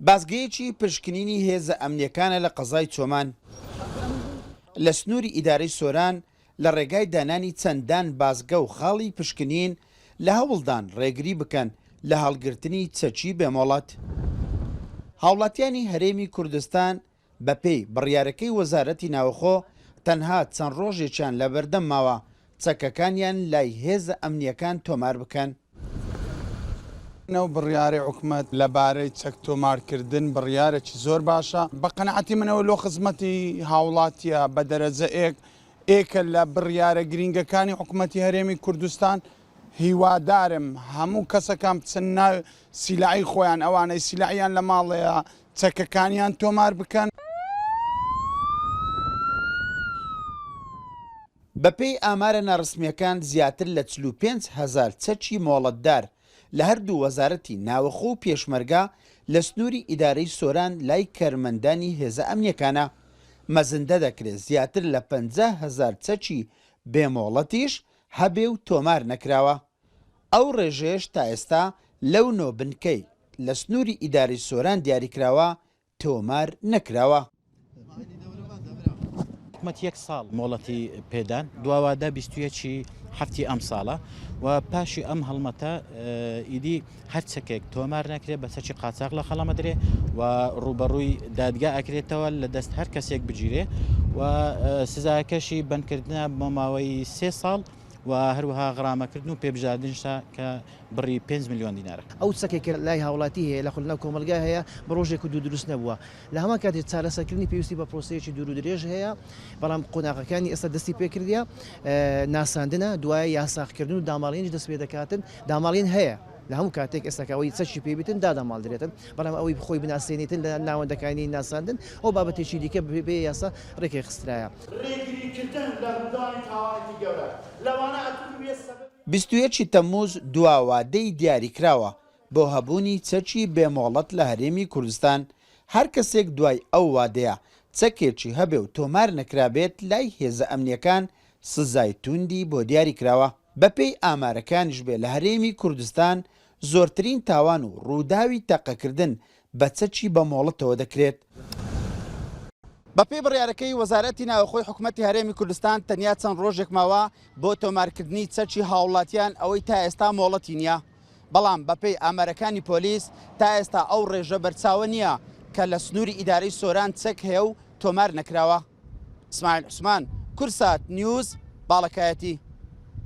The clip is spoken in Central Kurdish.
بازگەیەکی پشکنینی هێزە ئەمنییەکانە لە قەزای چۆمان لە سنووری ئیدارەی سۆران، لە ڕێگای دانانی چەندان بازگە و خاڵی پشکنین لە هەوڵدان ڕێگری بکەن لە هەڵگرتنی چەکی بێ مۆڵەت. هاوڵاتیانی هەرێمی کوردستان بەپێی بڕیارەکەی وەزارەتی ناوخۆ تەنها چەند ڕۆژێکیان لەبەردەم ماوە چەکەکانیان لای هێزە ئەمنییەکان تۆمار بکەن. ئەو بڕیارەی حکومەت لەبارەی چەک تۆمارکردن بڕیارێکی زۆر باشە، بە قەناعەتی من ئەوە لۆ خزمەتی هاوڵاتیە بە دەرەجە ئێک، ئێکە لە بڕیارە گرینگەکانی حکومەتی هەرێمی کوردستان، هیوادارم هەموو کەسەکان بچن ناو سیلعی خۆیان ئەوانەی سیلعیان لە ماڵەیە چەکەکانیان تۆمار بکەن. بەپێی ئامارە ناڕسمییەکان زیاتر لە 45 هەزار چەکی مۆڵەتدار لە هەردوو وەزارەتی ناوەخۆ و پێشمەرگە لە سنووری ئیدارەی سۆران لای کەرمەندانی هێزە ئەمنییەکانە، مەزندە دەکرێت زیاتر لە 50 هەزار چەکی بێ مۆڵەتیش هەبێ و تۆمار نەکراوە. ئەو ڕێژەیەش تا ئێستا لەو نۆ بنکەی لە سنووری ئیدارەی سۆران دیاریکراوە تۆمار نەکراوە. حکومەت یەک ساڵ مۆڵەتی پێدان، دوا وادە 21 ی هەفتی ئەمساڵە و پاشی ئەم هەڵمەتە ئیدی هەر چەکێک تۆمار نەکرێت بە چەکی قاچاغ لە قەڵەمەدرێ و ڕووبەڕووی دادگا ئەکرێتەوە لە دەست هەر کەسێک بگیرێ و سزاکەشی بەندکردنە بۆ ماوەی سێ ساڵ و هەروەها غرامەکردن و پێبژاردنشە کە بڕی 5 ملیۆن دینارە. ئەو چەکەی کە لای هاوڵاتی هەیە لە ناو کۆمەڵگا هەیە بە ڕۆژێک و دوو دروست نەبووە، لە هەمان کاتیش چارەسەرکردنی پێویستی بە پرۆسەیەکی دوور و درێژ هەیە، بەڵام قۆناغەکانی ئێستا دەستی پێکردیە ناساندنە، دوایە یاساغکردن و داماڵینیش دەست پێدەکاتن، داماڵین هەیە لە هەموو کاتێک ئێستا کە ئەوەی چەکی پێ بیتن دادەماڵدرێتن، بەڵام ئەوەی خۆی بناسێنیتن لە ناوەندەکانی ناساندن ئەو بابەتێکی دیکە بێ یاسا ڕێکخسترایە. ڕێگریکردن لە ڕوودانی تاوانێکی گەورە، لەوانە ئەتوو ببیە سەبەبی. 21 ی تەمموز دوا وادەی دیاریکراوە بۆ هەبوونی چەکی بێ مۆڵەت لە هەرێمی کوردستان، هەر کەسێک دوای ئەو وادەیە چەکێکی هەبێ و تۆمار نەکرابێت لای هێزە ئەمنییەکان سزای تووندی بۆ دیاریکراوە. بەپێی ئامارەکانیش بێ لە هەرێمی کوردستان زۆرترین تاوان و ڕووداوی تەقەکردن بە چەکی بە مۆڵەتەوە دەکرێت. بەپێی بڕیارەکەی وەزارەتی ناوخۆی حکومەتی هەرێمی کوردستان تەنیا چەند ڕۆژێک ماوە بۆ تۆمارکردنی چەکی هاوڵاتیان ئەوەی تا ئێستا مۆڵەتی نییە، بەڵام بەپێی ئامارەکانی پۆلیس تا ئێستا ئەو ڕێژە بەرچاوە نییە کە لە سنووری ئیدارەی سۆران چەک هەیە و تۆمار نەکراوە. ئیسماعیل عوسمان، کوردسات نیوز، باڵەکایەتی.